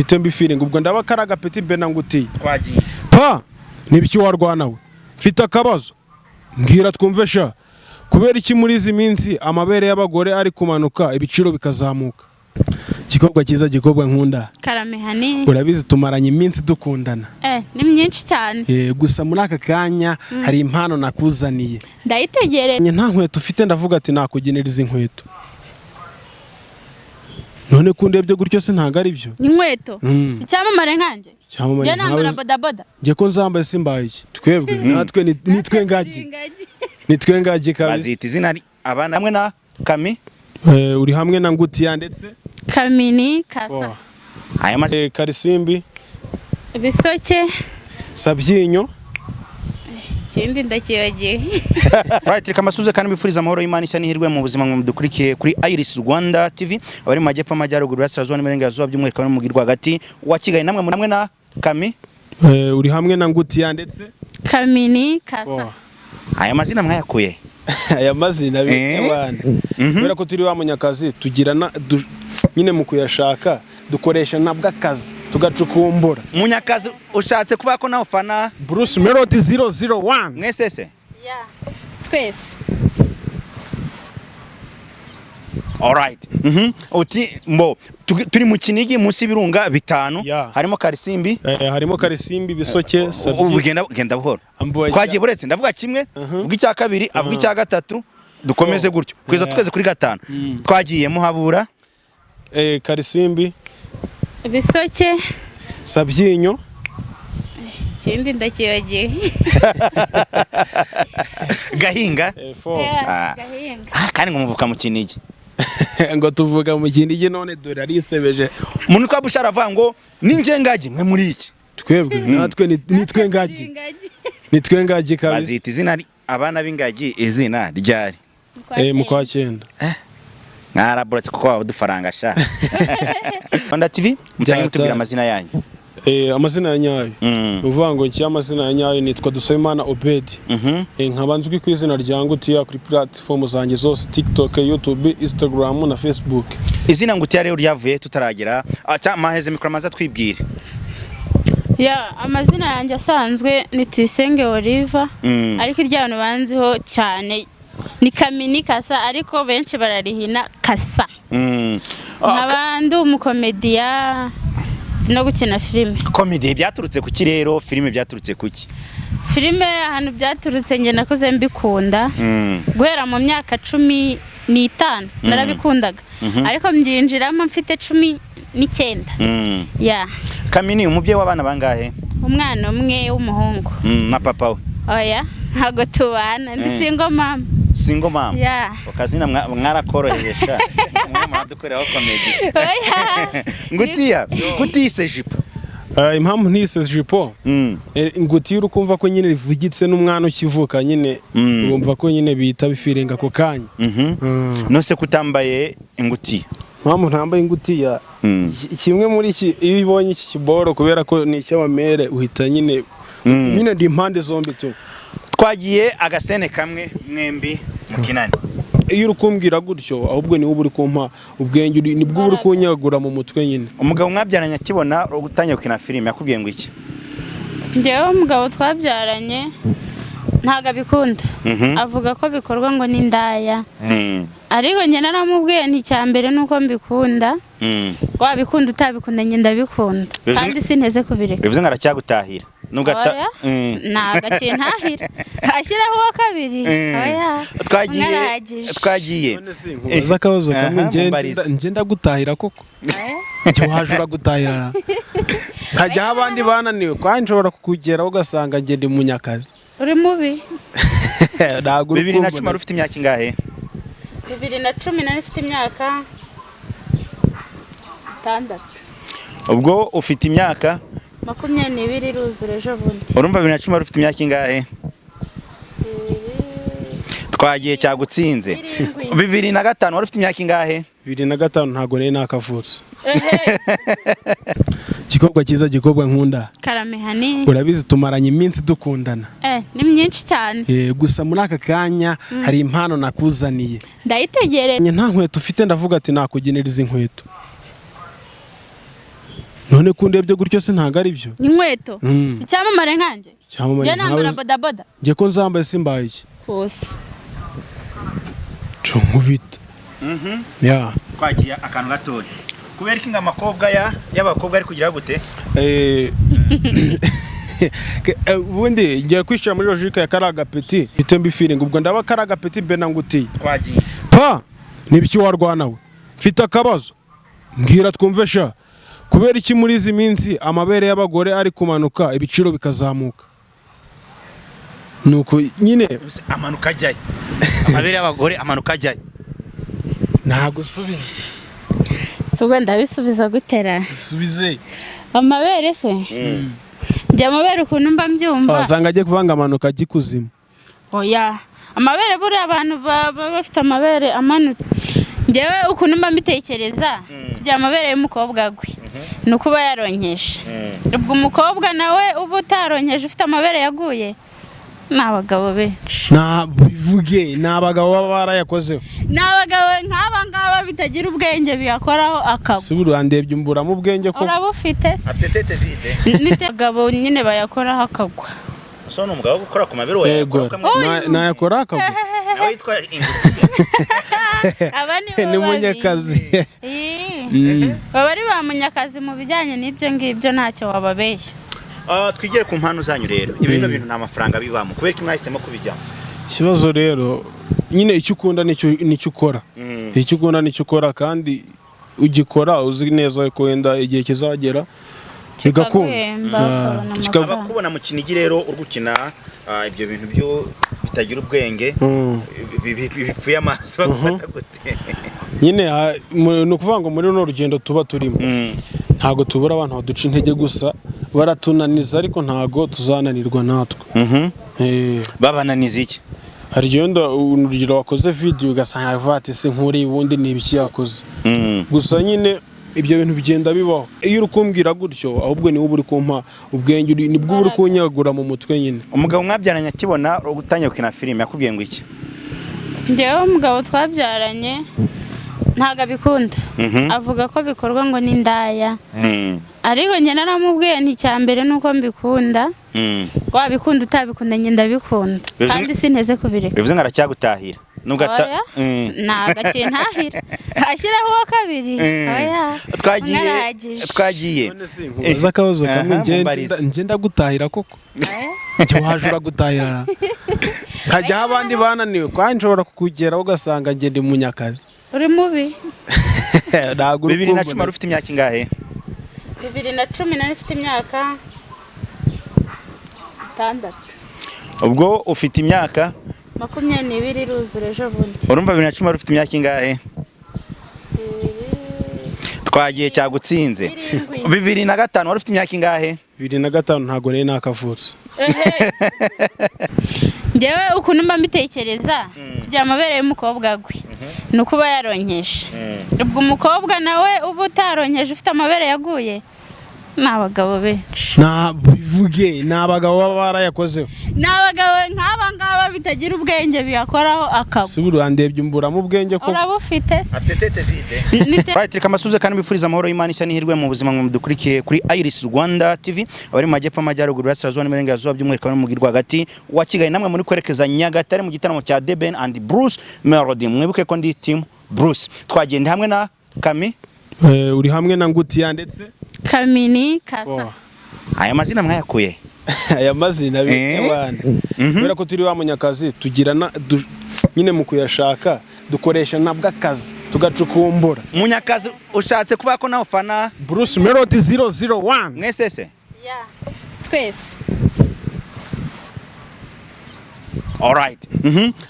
Mfite mbi feeling ubwo ndaba kari agapeti mbe nangutiye. Twagiye. Pa nibiki warwana we? Mfite akabazo, mbwira twumve sha. Kubera iki muri izi minsi amabere y'abagore ari kumanuka, ibiciro bikazamuka? Igikobwa cyiza, gikobwa nkunda. Karame hani. Urabizi tumaranye iminsi dukundana. Ni myinshi cyane. Gusa muri aka kanya hari impano nakuzaniye. Ndayitegereje. Nta nkweto ufite, ndavuga ati nakugenera izi nkweto. None ko undebye gutyo se, ntabwo ari byo? Inkweto? Icyamamare nkanjye? Icyamamare Njye nambara nkawe- bodaboda. Njye ko nzambaye simbaye iki? Twebwe natwe nitwe ngagi, nitwe ngagi kabisa. Bazita izina abana hamwe na Kami. Uri hamwe na Ngutiya ndetse Kamini Kasa. Aya mazina. Karisimbi. Bisoke. Sabyinyo. Ikindi ndakibagiwe. Right, reka mbasuhuze kandi mbifuriza amahoro y'Imana, ishya n'ihirwe mu buzima. Mwe mudukurikiye kuri Iris Rwanda TV, abari mu majyepfo, amajyaruguru, iburasirazuba n'iburengerazuba, by'umwihariko no mu mujyi rwagati wa Kigali, namwe muri hamwe na Kami. Uri hamwe na Ngutiya ndetse Kamini Kasa. Aya mazina mwayakuye? Aya mazina bana, kubera ko turi wa munyakazi, tugira na nyine mu kuyashaka dukoresha nabwo akazi tugacukumbura. Munyakazi, ushatse kuvuga ko nawe ufana Bruce Melody 001. Mwese se? Yeah. Twese. Alright. Uti mbo turi mu Kinigi munsi y'ibirunga bitanu. Harimo Karisimbi. Harimo Karisimbi, Bisoke, Ubu Sabyinyo. genda genda buhoro. Ambuye. Twagiye, buretse ndavuga kimwe, vuga icya kabiri, avuga icya gatatu, dukomeze gutyo kugeza twese kuri gatanu. Twagiye Muhabura. Karisimbi. Bisoke. Sabyinyo. Ikindi ndakibagiwe. Gahinga. Four. Yeah, Ah. Gahinga. Ah, kandi ngo muvuka mu Kinigi. Ngo tuvuga mu Kinigi, none dore arisebeje. Umuntu witwa Bushara avuga ngo ninjye ngagi, mwe muri iki? Twebwe natwe nitwe ngagi, nitwe ngagi kabisa. Bazita izina abana b'ingagi izina ryari? Mu kwa cyenda. Mwaraburetse kuko baba dufaranga sha. Rwanda TV, mutange mutubwira amazina yanyu. Amazina ya nyayo, ni ukuvuga ngo nshya amazina ya nyayo nitwa Dusabimana Obedi. Nkaba nzwi ku izina rya Ngutiya kuri platform zanjye zose: TikTok, YouTube, Instagram na Facebook. Izina Ngutiya rero ryavuye tutaragera maheze mikoro maze twibwire. Ya, amazina yanjye asanzwe ni Tuyisenge Oliva, ariko iryo abantu banziho cyane ni Kamini Kasa, ariko benshi bararihina Kasa. Nkaba ndi umukomediya no gukina filime. Comedy byaturutse kuki rero? Filime byaturutse kuki? Filime ahantu byaturutse, njye nakuze mbikunda. Guhera mu myaka 15 narabikundaga, ariko mbyinjiramo mfite 19. Ya. Kamini, umubyeyi w'abana bangahe? Umwana umwe w'umuhungu. Na papa we? Oya, ntabwo tubana, ndi single mama. Single mama. Ya. Akazina mwarakoroheje sha, mwe muradukoreraho comedy. Oya. Ngutiya, kutise jipo? Impamvu ntise jipo, Ngutiya uri kumva ko nyine rivugitse n'umwana ukivuka nyine, urumva ko nyine bihita bifiringa ako kanya. Nose kutambaye ingutiya? Impamvu ntambaye ingutiya, kimwe muri iki, iyo ubonye iki kiboro, kubera ko ni icy'abamere, uhita nyine nyine ndi impande zombi tu. Twagiye agasene kamwe mwembi mukinani. Iyo uri kumbwira gutyo, ahubwo niwe uba uri kumpa ubwenge, nibwo uba uri kunyagura mu mutwe nyine. Umugabo mwabyaranye akibona utangiye gukina filime yakubwiye ngo iki? Njyewe umugabo twabyaranye ntabwo abikunda. Avuga ko bikorwa ngo n'indaya, ariko njye naramubwiye nti icya mbere ni uko mbikunda. Wabikunda utabikunda, njye ndabikunda kandi sinteze kubireka. Bivuze ngo aracyagutahira nubwo Oya, ntabwo akintahira ashyiraho uwa kabiri. Oya, Twagiye. umwe arahagije. Twagiye. Nkubaza akabazo kamwe. Aha, mumbarize. Njye ndagutahira koko? Njye waje uragutahira nkajyaho abandi bananiwe, kandi nshobora kukugeraho ugasanga njye ndi munyakazi. Uri mubi. Ntabwo uri 2010 kumbona. Wari ufite imyaka ingahe? 2010 nari mfite imyaka 6. Ubwo ufite imyaka 22 iruzura ejo bundi. Urumva 2010 wari ufite imyaka ingahe? Twagiye, cyagutsinze. 7. 2005 wari ufite imyaka ingahe? 2005 ntabwo nari nakavutse. Ehe. Igikobwa cyiza, gikobwa nkunda. Karame hani. Urabizi tumaranye iminsi dukundana. Ni myinshi cyane. Gusa muri aka kanya hari impano nakuzaniye. Ndayitegereje. Nta nkweto ufite, ndavuga ati nakugenera izi nkweto. None ko ndebye gutyo se ntabwo ari byo? Inkweto? Icyamamare nkanjye? Icyamamare Njye nambara nkawe- bodaboda. Njye ko nzambaye simbaye iki? Kose. Co nkubita ya. Twagiye akantu gatoya. Kubera iki ngo amakobwa ya y'abakobwa ari kugira gute? Ubundi ngiye kwishyira muri logique ya kariya gapeti, mpite mbi feeling, ubwo ndaba kariya gapeti mbe nangutiye. Twagiye. Pa nibiki warwana we? Mfite akabazo, mbwira twumve sha. Kubera iki muri izi minsi amabere y'abagore ari kumanuka, ibiciro bikazamuka? Nuko nyine. Amanuka ajyayo? Amabere y'abagore amanuka ajyayo? Ntagusubize. Si ubwo ndabisubiza gutera? Usubize. Amabere se? Njye amabere ukuntu mba mbyumva, Wasanga agiye kuvanga amanuka ajya ikuzimu. Oya, amabere buriya abantu baba bafite amabere amanutse. Njyewe ukuntu mba mbitekereza, kugira amabere y'umukobwa agwe ni ukuba yaronkeje. Ubwo umukobwa nawe uba utaronkeje, ufite amabere yaguye, ni abagabo benshi. Nta bivuge, ni abagabo baba barayakozeho. Ni abagabo nk'aba ngaba bitagira ubwenge biyakoraho akagwa. Si buriya ndebye umburamo ubwenge ko? Urabufite se? Afite tête vide. Ni abagabo nyine bayakoraho akagwa. So ni umugabo wo gukora ku mabere? Yego. Nayakora akagwa. Nawe yitwa ingutiya. Aba ni bo Ni babi. Munyakazi. Ii. Baba ari ba Munyakazi mu bijyanye n'ibyo ngibyo, ntacyo wababeshya. Twigere ku mpano zanyu rero. Ibi bino bintu nta mafaranga bibamo, kubera ko mwahisemo kubijyamo? Ikibazo rero nyine, icyo ukunda nicyo ukora. Icyo ukunda nicyo ukora, kandi ugikora uzi neza ko wenda igihe kizagera bigakunda. Kikaguhemba, Ah, ukabona amafaranga. Abakubona mu Kinigi rero uri gukina ibyo bintu byo bitagira ubwenge, bipfuye amaso, bagufata gute? Nyine ni ukuvuga ngo muri runo rugendo tuba turimo, ntabwo tubura abantu baduca intege, gusa baratunaniza, ariko ntabwo tuzananirwa natwe. Babananiza iki? Hari igihe wenda urugero wakoze video ugasanga avuga ati: "Se nkuri ubundi ni ibiki yakoze?" Gusa nyine ibyo bintu bigenda bibaho. Iyo uri kumbwira gutyo, ahubwo niwe uba uri kumpa ubwenge, nibwo uba uri kunyagura mu mutwe nyine. Umugabo mwabyaranye akibona utangiye gukina filime yakubwiye ngo iki? Njyewe umugabo twabyaranye ntabwo abikunda. Avuga ko bikorwa ngo n'indaya, ariko njye naramubwiye nti icya mbere ni uko mbikunda. Wabikunda utabikunda, njye ndabikunda. Kandi sinteze kubireka. Bivuze ngo aracyagutahira nubwo Oya. Ntabwo akintahira, ashyiraho uwa kabiri. Oya. Twagiye. Umwe arahagije. Twagiye. Nkubaza akabazo kamwe. Aha, mumbarize. Njye ndagutahira koko? Njye waje uragutahira, nkajyaho abandi bananiwe, kandi nshobora kukugeraho ugasanga njye ndi Munyakazi. Uri mubi. Ntabwo uri 2010 kumbona. wari ufite imyaka ingahe? 2010 nari mfite imyaka 6. Ubwo ufite imyaka 22 iruzura ejo bundi. Urumva 2010 wari ufite imyaka ingahe? Twagiye, cyagutsinze. 7. 2005 wari ufite imyaka ingahe? 2005 ntabwo nari nakavutse. Ehe. Njyewe ukuntu mba mbitekereza, kugira amabere y'umukobwa agwe ni ukuba yaronkeje. Ubwo umukobwa nawe uba utaronkeje, ufite amabere yaguye, ni abagabo benshi. Nta bivuge, ni abagabo baba barayakozeho. Ni abagabo nk'aba ngaba bitagira ubwenge biyakoraho akagwa. Si buriya ndebye umburamo ubwenge ko? Urabufite se? Afite tête vide. Right, reka amasuze kandi mbifuriza amahoro y'Imana ishya n'ihirwe mu buzima mwe mudukurikiye kuri Iris Rwanda TV, abari mu majyepfo, amajyaruguru, iburasirazuba n'iburengerazuba, by'umwihariko abari mu mujyi rwagati wa Kigali, namwe muri kwerekeza Nyagatare mu gitaramo cya The Ben and Bruce Melody. Mwibuke ko ndi team Bruce. Twagenda hamwe na Kami. Uri hamwe na Ngutiya ndetse Kamini Kasa. Oh. Aya mazina mwayakuye? Aya mazina abana, kubera ko turi wa Munyakazi, tugira nyine mu kuyashaka dukoresha nabwo akazi tugacukumbura. Munyakazi, ushatse kuvuga ko nawe ufana Bruce Melody 001. Mwese se? Yeah. Twese. Alright.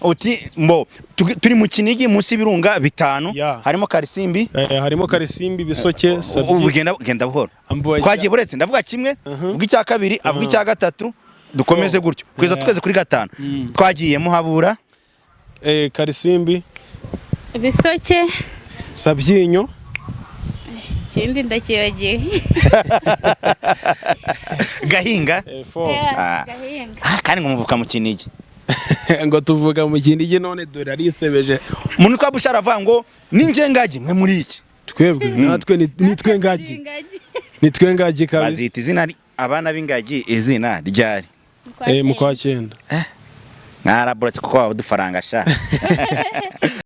Uti mbo turi mu Kinigi munsi y'ibirunga bitanu, harimo Karisimbi. Harimo Karisimbi, Bisoke, Ubu Sabyi. genda genda buhoro. Amboye. Twagiye, buretse ndavuga kimwe, vuga icya kabiri, avuga icya gatatu, dukomeze gutyo kugeza twese kuri gatanu. Twagiye Muhabura. Karisimbi. Bisoke. Sabyinyo. Ikindi ndakibagiwe. Gahinga. Four. Yeah, Ah. Gahinga. Ah, kandi ngo muvuka mu Kinigi. Ngo tuvuga mu Kinigi, none dore arisebeje. Umuntu twa Bushara avuga ngo ninjye ngagi, mwe muri iki? Twebwe natwe nitwe ngagi. Ingagi. Nitwe ngagi kabisa. Bazita izina abana b'ingagi izina ryari? Mu kwa 9. Mwaraborotse kuko baba udufaranga sha.